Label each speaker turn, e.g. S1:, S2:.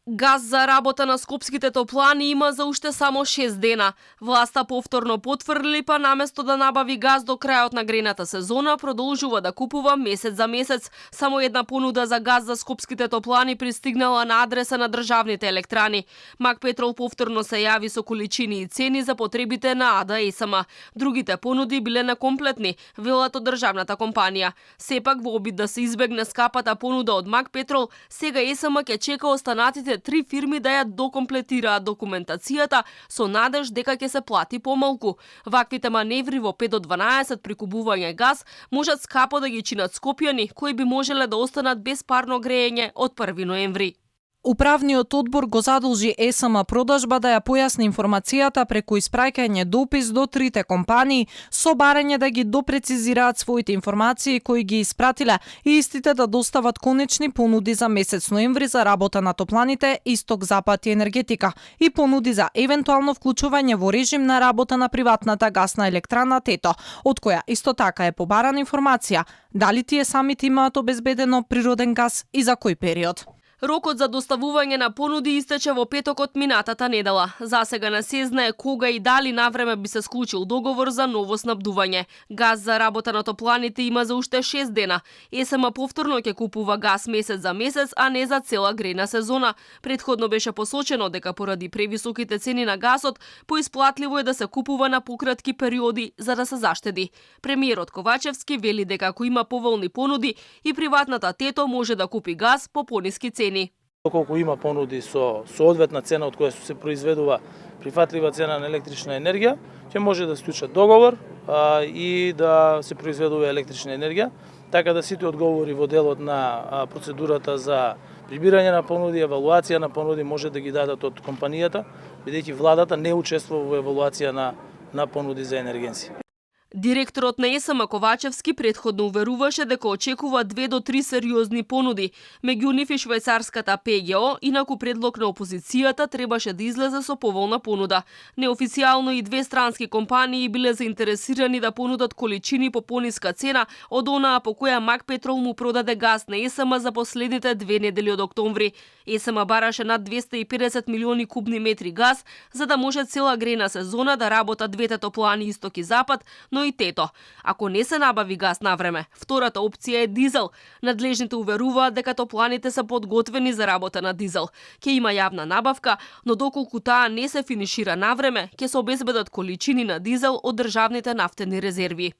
S1: Газ за работа на скопските топлани има за уште само 6 дена. Власта повторно потврди, па наместо да набави газ до крајот на грејната сезона, продолжува да купува месец за месец. Само една понуда за газ за скопските топлани пристигнала на адреса на државните електрани. Макпетрол повторно се јави со количини и цени за потребите на АДА ЕСМ. Другите понуди биле некомплетни, велат од државната компанија. Сепак, во обид да се избегне скапата понуда од Макпетрол, сега ЕСМ ќе чека останатите 3 фирми да ја докомплетираат документацијата со надеж дека ќе се плати помалку. Ваквите маневри во 5 до 12 прикупување газ можат скапо да ги чинат скопјани кои би можеле да останат без парно грејење од 1 ноември.
S2: Управниот одбор го задолжи ЕСМ Продажба да ја појасни информацијата преку испраќање допис до трите компании со барање да ги допрецизираат своите информации кои ги испратиле и истите да достават конечни понуди за месец ноември за работа на топланите Исток, Запад и Енергетика и понуди за евентуално вклучување во режим на работа на приватната гасна електрана Тето, од која исто така е побарана информација дали тие самите имаат обезбедено природен газ и за кој период.
S1: Рокот за доставување на понуди истече во петокот минатата недела. Засега не се знае кога и дали навреме би се склучил договор за ново снабдување. Газ за работа на топланите има за уште 6 дена. ЕСМ повторно ќе купува газ месец за месец, а не за цела грејна сезона. Претходно беше посочено дека поради превисоките цени на газот, поисплатливо е да се купува на пократки периоди за да се заштеди. Премиерот Ковачевски вели дека ако има поволни понуди и приватната Тето може да купи газ по пониски цени.
S3: Доколку има понуди со соодветна цена од која се произведува прифатлива цена на електрична енергија, ќе може да склучат договор и да се произведува електрична енергија, така да сите одговори во делот на процедурата за прибирање на понуди, евалуација на понуди може да ги дадат од компанијата, бидејќи владата не учествува во евалуација на понуди за енергенција.
S1: Директорот на ЕСМ Ковачевски претходно уверуваше дека очекува 2 до 3 сериозни понуди. Меѓу нив и швајцарската ПГО, инаку предлог на опозицијата требаше да излезе со поволна понуда. Неофицијално и 2 странски компании биле заинтересирани да понудат количини по пониска цена од онаа по која Макпетрол му продаде газ на ЕСМ за последните 2 недели од октомври. ЕСМ бараше над 250 милиони кубни метри газ за да може цела грејна сезона да работат двете топлани Исток и Запад, но и Тето. Ако не се набави газ на време, втората опција е дизел. Надлежните уверуваат дека топланите се подготвени за работа на дизел. Ќе има јавна набавка, но доколку таа не се финишира на време, ќе се обезбедат количини на дизел од државните нафтени резерви.